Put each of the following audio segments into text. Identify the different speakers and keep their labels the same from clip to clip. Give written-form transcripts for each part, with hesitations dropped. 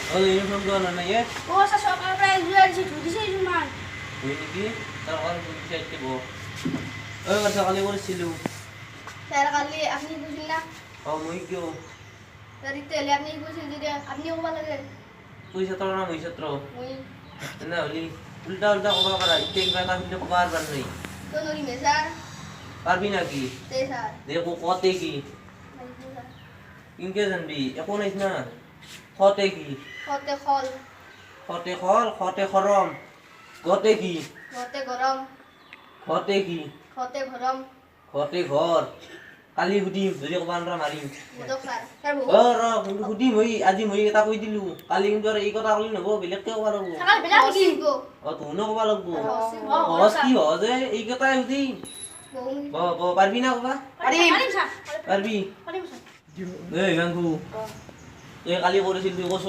Speaker 1: অ ইউনিফৰ্মটো অনা নাই এ?
Speaker 2: অ ছাৰ, চৰকাৰৰ পৰা এযোৰ আনিছে, ধুই দিছে এযোৰমান।
Speaker 1: হয় নেকি? চৰকাৰৰ পইচা দিব। ঐ কথা কালি কৰিছিলোঁ।
Speaker 2: স্যাৰ, কালি আপুনি কৈছিল না?
Speaker 1: অ মই কিয়?
Speaker 2: স্যাৰ, তেতিয়াহ'লে আপুনি কৈছিল যেতিয়া আপুনি ক'ব লাগে।
Speaker 1: তুই ছাত্ৰ না মই ছাত্ৰ?
Speaker 2: মই।
Speaker 1: তেনেহ'লে উল্টা উল্টা ক'ব পাৰা। এতিয়া কিবা এটা সুধিলে ক'ব পাৰবা নাই?
Speaker 2: তো নৰিমে স্যাৰ।
Speaker 1: পাৰবি নাকি?
Speaker 2: তে স্যাৰ।
Speaker 1: দে কতে কি? কিনকে জানবি? একো নাই না। খতে কি?
Speaker 2: খতে খল।
Speaker 1: খতে খল, খতে খৰম। গতে কি?
Speaker 2: গতে গৰম।
Speaker 1: ঘতে কি?
Speaker 2: খতে ঘৰম।
Speaker 1: ঘতে ঘৰ। কালি সুধিম, যদি ক'ব নোৱাৰা মাৰিম। অ ৰ, কিন্তু সুধিম। মই আজি মই এটা কৈ দিলো, কালি কিন্তু আৰু এই কথা ক'লে নহ'ব, বেলেগকে ক'ব লাগব। অ তুমিও ক'ব লাগব। সহজ কি সহজ এ, এই কথাই সুধিম। ব ব, পাৰবি না ক'বা? পাৰবি? এই হিমাংশু, তই কালি কৰিছিল, তুই কছ।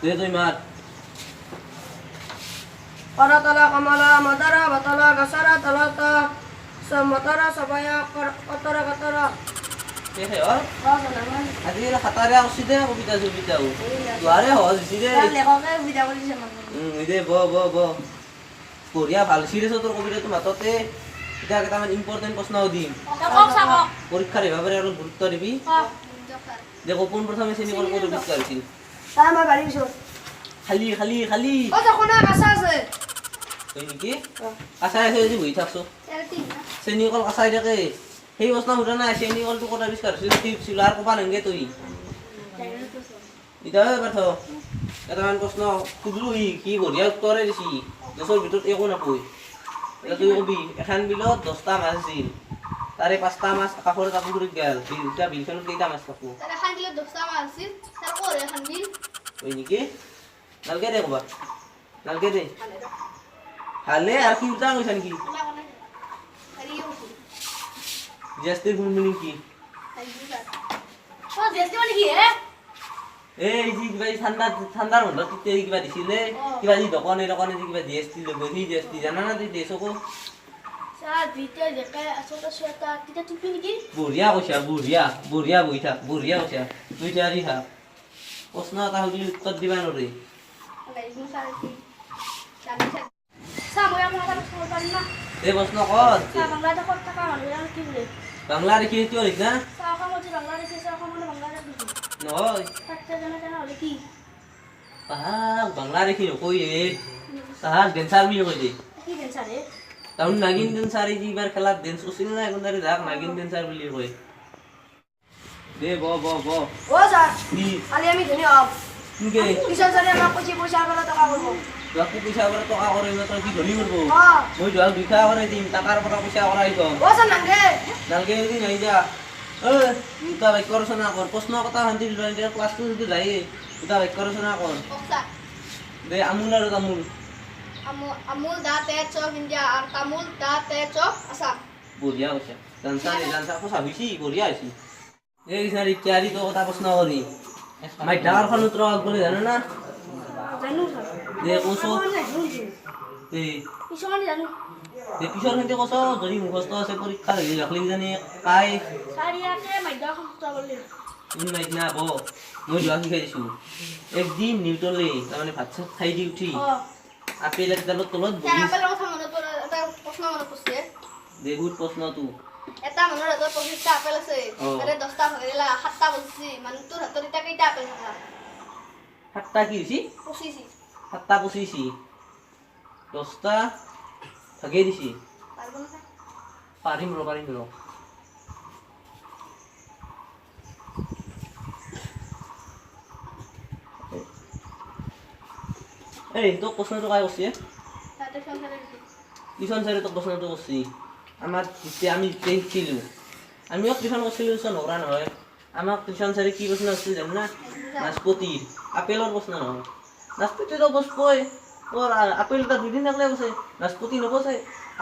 Speaker 1: দে, তই মাত।
Speaker 3: কৰতল কমল মদৰ বতল গছৰ তলত মটৰ চবায় কতৰ কতৰ।
Speaker 1: শেষে হ'ল। আজিকালি খাতাৰে আঁকছি দে কবিতা চবিতাও তোহাৰে সহজ হৈছে দে।
Speaker 3: লেখকে সুবিধা কৰি দিছে।
Speaker 1: দে, ব ব ব, বঢ়িয়া, ভাল চিৰিয়াছ তোৰ কবিতাটো মাততে। এতিয়া কেইটামান ইম্পৰ্টেণ্ট প্ৰশ্ন সুধিম, পৰীক্ষাৰ এভাৱে অলপ গুৰুত্ব দিবি। দে, পোনপ্ৰথমে চেনিকল ক'ত আৱিষ্কাৰ হৈছিল?
Speaker 3: আমাৰ বাৰীৰ পিছত।
Speaker 1: খালি খালি খালি।
Speaker 3: অ দেখোন কাঁচা আছে।
Speaker 1: হয় নেকি? কাঁচাই আছে যদি বহি থাকচোন। চেনিকল কাঁচাই থাকে, সেই প্ৰশ্ন সোধা নাই। চেনিকলটো ক'ত আৱিষ্কাৰ হৈছিল সেই সুধিছিলো, আৰু ক'বা নালাগে তই। এতিয়া পাৰ্থ, কেইটামান প্ৰশ্ন সুধিলো, সি সি বঢ়িয়া উত্তৰে দিছি, 10ৰ ভিতৰত একো নাপয়। এতিয়া তুই কবি, এখন বিলত 10টা মাছ আছিল, তাৰে 5টা মাছ আকাশৰ এটা পুখুৰীত গেল, এতিয়া বিলখনত কেইটা মাছ থাকবো? হয় নেকি? নালগে দে ক'বা, নালগে দে। ভালে, আৰু কি উল্টা কৈছা নেকি? জিএছটিৰ ফুল মিনিং কি? এই যি কিবা ঠাণ্ডা ঠাণ্ডাৰ বন্ধত তেতিয়া কিবা দিছিলে, কিবা যি দোকানে দোকানে যি কিবা জিএছটি ল'ব, সেই জিএছটি জানা না তুই? দেশ আকৌ। বঢ়িয়া কৈছা, বঢ়িয়া বঢ়িয়া, বহি থাক। বঢ়িয়া কৈছা, তুই তৈয়াৰী থাক। প্ৰশ্ন এটা সুধিলে উত্তৰ দিবা নোৱাৰি। এই প্ৰশ্ন কৰ। বাংলা দেখি কিয় লিখনা নহয়? তাহাক বাংলা দেখি নকয় এ, তাহাক ডেন্সাৰ বুলি কৈ দে। তাহুন নাগিন ডেন্সাৰ, এই যিবাৰ খেলাত ডেন্স কৰিছিল না এখন, তাহাক নাগিন ডেন্সাৰ বুলি কয়। দে, ব ব ব।
Speaker 3: অ ছাৰ।
Speaker 1: কি?
Speaker 3: কালি আমি ধনী হ'ম।
Speaker 1: কিনকে?
Speaker 3: কিষণ ছাৰে আমাক কৈছে পইচাৰ পৰা টকা কৰিব।
Speaker 1: তোহাক পইচা পৰা টকা কৰে, তই কি ধনী কৰিব?
Speaker 3: অ।
Speaker 1: মই তোহাক 2 কৰাই দিম, টাকাৰ পৰা পইচা কৰাই থম।
Speaker 3: অ ছাৰ, নাংগে।
Speaker 1: নালগে যদি নাই যা। ঐ, দুটা বাক্য ৰচনা কৰ। প্ৰশ্ন কথা শান্তি দিলো, ক্লাছটো যদি যায়ে, দুটা বাক্য ৰচনা কৰ। দে, আমুল আৰু তামোল।
Speaker 2: Amul the taste of India আৰু তামোল the taste of Assam.
Speaker 1: বঢ়িয়া কৈছা, জানছা নে? জানছা, সঁচা হৈছি, বঢ়িয়া হৈছি। এই কৃষ্ণাৰী, তিয়াৰী, তোৰ কথা প্ৰশ্ন কৰি মাধ্যাকৰ্ষণ সূত্ৰ কাক বুলি জানো না? দে, কচো দে। দে, পিছৰ খিনিতে কচ, যদি মুখস্থ আছে। পৰীক্ষা হৈ ৰাখলি কিজানি কাই না। ব, মই যোৱা শিকাই দিছোঁ। একদিন নিউটনে তাৰমানে ভাত চাত খাই দি উঠি আপেল একডালৰ তলত বহি। দে, সুধ প্ৰশ্নটো।
Speaker 2: এটা মানুহৰ হাতত 25টা আপেল আছে। তাৰে 10টা ভাগি দিলা, 7টা বচিছি, মানুহটোৰ হাতত এতিয়া কেইটা আপেল থাকা?
Speaker 1: 7টা কি হৈছে?
Speaker 2: পঁচিছি।
Speaker 1: 7টা পঁচিছি, 10টা ভাগেই দিছি। পাৰিম ৰ, পাৰিম ৰ। এই তোক প্ৰশ্নটো কাই কৰছি? টিউশ্যন ছাৰে তোক প্ৰশ্নটো কৰছি? আমাৰ যেতিয়া আমি যেতিয়া শিকিছিলোঁ, আমিও টিউশ্যন কৰিছিলোঁ, টিউশ্যন নকৰা নহয়। আমাক টিউশ্যন ছাৰে কি প্ৰশ্ন কৰিছিল জানো না? নাচপতিৰ, আপেলৰ প্ৰশ্ন নহয়। নাচপতিটো বচবই, আপেল এটা দুদিন থাকিলে বচে, নাচপতি নবচে।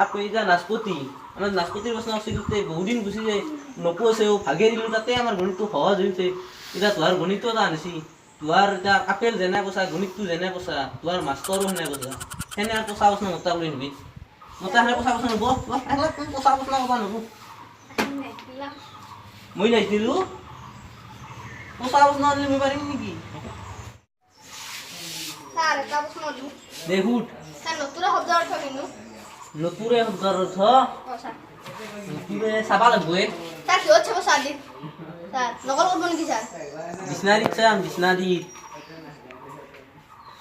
Speaker 1: আপেল এতিয়া নাচপতি, আমাৰ নাচপতিৰ প্ৰশ্ন কৰিছিল, বহুদিন গুচি যায়, নপচেও, ভাগে দিলোঁ, তাতে আমাৰ গণিতটো সহজ হৈছে। এতিয়া তোহাৰ গণিতটো এটা আনিছি। তোহাৰ এতিয়া আপেল যেনে পচা, গণিতটো যেনে পচা, তোহাৰ মাষ্টৰো সেনে পচা। সেনে আৰু পচা প্ৰশ্ন মোটা কৰি নিবি, মোটা সেনে পচা প্ৰশ্ন নব। পচা প্ৰশ্ন ক'ব নব। মই নাজিছিলোঁ। পচা প্ৰশ্ন আনিলে মই পাৰিম নেকি?
Speaker 2: ছাৰ, এটা প্ৰশ্ন সুধো?
Speaker 1: দে, সুধ।
Speaker 2: ছাৰ, নতুন শব্দৰ অৰ্থ কিনো?
Speaker 1: নতুৰে শব্দৰ অৰ্থ?
Speaker 2: অঁ ছাৰ।
Speaker 1: নতুৰে চাবা লাগব এ।
Speaker 2: ছাৰ, কিহত চাব ছাৰ? দি ছাৰ, নকল কৰিব নেকি ছাৰ?
Speaker 1: ডিক্সনাৰীত চাম, ডিক্সনাৰীত।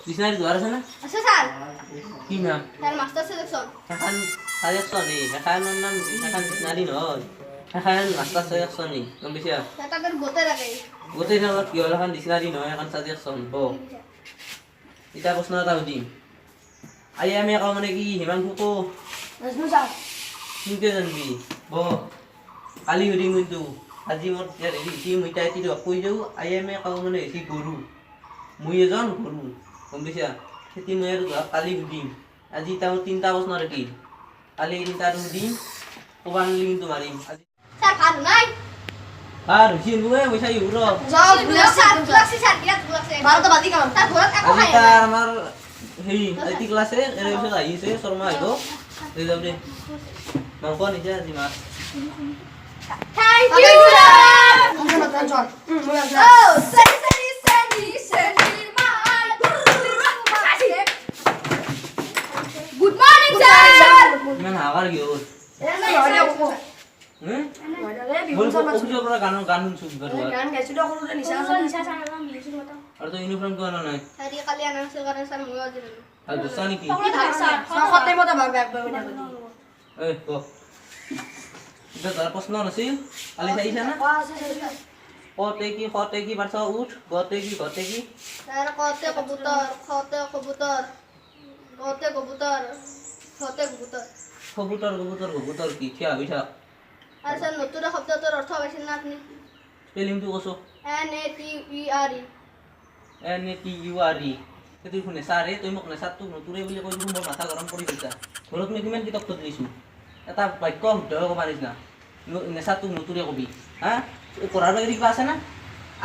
Speaker 1: ডিক্সনাৰীত দুৱাৰ আছে না?
Speaker 2: আছে ছাৰ।
Speaker 1: কি নাম?
Speaker 2: Sir, master selection.
Speaker 1: সেইখন ছাজেশ্যন এই, সেইখনৰ নাম, সেইখন ডিক্সনাৰী নহয়, সেইখন মাষ্টাৰ ছাজেশ্যন এই, গম পাইছা?
Speaker 2: ছাৰ, তাতে গোটেই লাগে।
Speaker 1: গোটেই থাকত কি হ'ল, এখন ডিক্সনাৰী নহয়, এখন ছাজেশ্যন। ব, এতিয়া প্ৰশ্ন এটা সুধিম। I am এ কওঁ মানে কি? হিমাংশু কো।
Speaker 3: নাজানো ছাৰ।
Speaker 1: কিনকে জানবি? ব, কালি সুধিম কিন্তু আজি মোৰ হেৰি হৈছে, মই এতিয়া এইটো কৈ যাওঁ। I am এ কাউ মানে হৈছে গৰু। মই এজন গৰু, গম পাইছা? খেতি মই আৰু তোহাক কালি সুধিম। আজি এতিয়া মোৰ তিনিটা প্ৰশ্ন থাকিল, কালি এই তিনিটাটো সুধিম। ক'বা নোৱাৰিলে কিন্তু মাৰিম আজি।
Speaker 2: ছাৰ, ভাত নাই?
Speaker 1: ভাত হৈছে নহয়, মই চাই ৰ।
Speaker 3: যাওঁ।
Speaker 2: ভুল লাগছে ছাৰ, ভুল লাগছে ছাৰ, বিৰাট ভুল লাগছে।
Speaker 3: 12টা বাজি কাম।
Speaker 2: ছাৰ, ঘৰত একো
Speaker 1: আজি
Speaker 2: খাই
Speaker 1: তাৰ
Speaker 2: নাই।
Speaker 1: আমাৰ সেই IT ক্লাছে এৰে পিছত আহিছে, শৰ্মা আহিব। লৈ যাম দে। মাংস আনিছে আজি, মাছ।
Speaker 2: Thank you sir. Oh, Sunny, Sunny, Sunny, Sunny, my. Good morning, sir.
Speaker 1: ইমান হাহাকাৰ কি হ'ল? হুম? মই অফিচৰ পৰা গান গান শুনছো কিবা তোমাৰ।
Speaker 3: গান গাইছিলো সৰুতে, নিচা আছে।
Speaker 1: আৰু তই ইউনিফৰ্ম কিয় অনা নাই?
Speaker 2: হেৰি, কালি আনা নাছিল কাৰণে ছাৰ, ময়ো আজি ল'লো।
Speaker 1: আৰু দোছা নেকি?
Speaker 3: সদায় মতে ভাগ ভাগ ভাগ।
Speaker 1: এই ক, এতিয়া তাৰ প্ৰশ্ন নাছিল, কালি চাইছা না? কতে কি, খতে কি, পাৰছ? উঠ। গতে কি, ঘতে কি?
Speaker 2: ছাৰ, কতে কবুতৰ, খতে কবুতৰ, গতে কবুতৰ, খতে কবুতৰ।
Speaker 1: কবুতৰ, কবুতৰ, কবুতৰ কি? থিয় হৈ থাক।
Speaker 2: আৰু ছাৰ, নতুন শব্দটোৰ অৰ্থ পাইছিল না আপুনি?
Speaker 1: স্পেলিংটো কছো।
Speaker 2: N A T E R E.
Speaker 1: N A T U R E. সেইটো দেখোন নেচাৰে। তই মোক নেচাৰটোক নতুৰে বুলি কৈ দেখোন মোৰ মাথা গৰম কৰি দিছা। ঘৰত মই কিমান কিতাপ দিছোঁ, এটা বাক্য শুদ্ধ ক'ব পাৰিছ না? নেচাৰটোক নতুৰে কবি? হা, এই পঢ়াৰ বাহিৰে কিবা আছে না?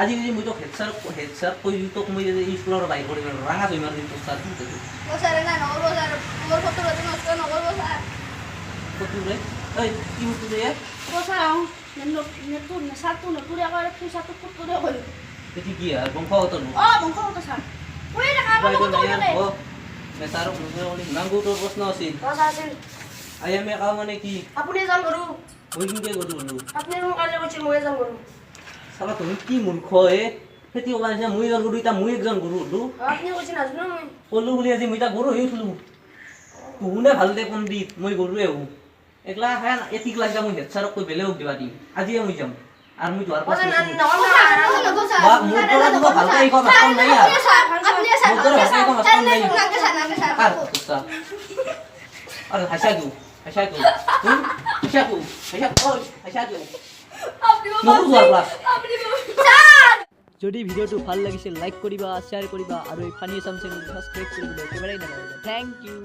Speaker 1: আজি যদি মই তোক হেড ছাৰ কৈ দিওঁ, তোক মই যদি স্কুলৰ বাহিৰ কৰি দিম, ৰাঙা জয় মাৰি দিম তোক ছাৰ।
Speaker 2: অ ছাৰ, নাই, নকৰিব ছাৰ, মোৰ ফটো নষ্ট নকৰিব ছাৰ।
Speaker 1: ফটোৰে ঐ, কি ফটোৰে?
Speaker 4: অ ছাৰ, আহোঁ নেচাৰটো নতুৰে কয়, ফিউচাৰটো ফুটুৰে কয়।
Speaker 1: সেইটো কি আৰু বংশগত নো?
Speaker 4: অ, বংশগত ছাৰ, কৈয়ে থাকা আমাৰ লগতো কৈ থাকে।
Speaker 1: নেচাৰক নতুৰে ক'লে। ইমান তোৰ প্ৰশ্ন আছিল?
Speaker 3: আছিল।
Speaker 1: I M A কাও মানে কি?
Speaker 3: আপুনি এজন গৰু।
Speaker 1: মই কেনেকৈ গৰু হ'লো?
Speaker 3: আপুনি দেখোন কালি কৈছিল মই এজন গৰু।
Speaker 1: চালা, তুমি কি মূৰ্খ হে। খেতি কৰা নিচিনা মই এজন গৰু, এতিয়া মই একজন গৰু হ'লো?
Speaker 3: আপুনি কৈছিল, নাজানো মই।
Speaker 1: ক'লো বুলি আজি মই এতিয়া গৰু হৈ উঠলো? তুহুনে ভাল দে পণ্ডিত, মই গৰুৱে হো। একলা খান এটি ক্লাছ মই হেড ছাৰক কৈ বেলেগক দিবা দিম। আজিয়ে মই যাম আৰু মই যোৱাৰ পাছত বা মোৰ পৰা কিবা ভালকে শিকোৱা মাষ্টৰ নাই আৰু। মোৰ দৰে ভালকে শিকোৱা মাষ্টৰ নাই। কাৰ গুচা আৰু হাঁচা কিয়, হাঁচা কিয়? হাঁচা কিয়, হাঁচা? ঐ, হাঁচা কিয়? নকৰো যোৱাৰ ক্লাছ।
Speaker 5: যদি ভিডিঅ'টো ভাল লাগিছে, লাইক কৰিবা, শ্বেয়াৰ কৰিবা আৰু এই ফানী আছাম চেনেলটো ছাবস্ক্ৰাইব কৰিবলৈ একেবাৰেই নাপাহৰিবা। Thank U.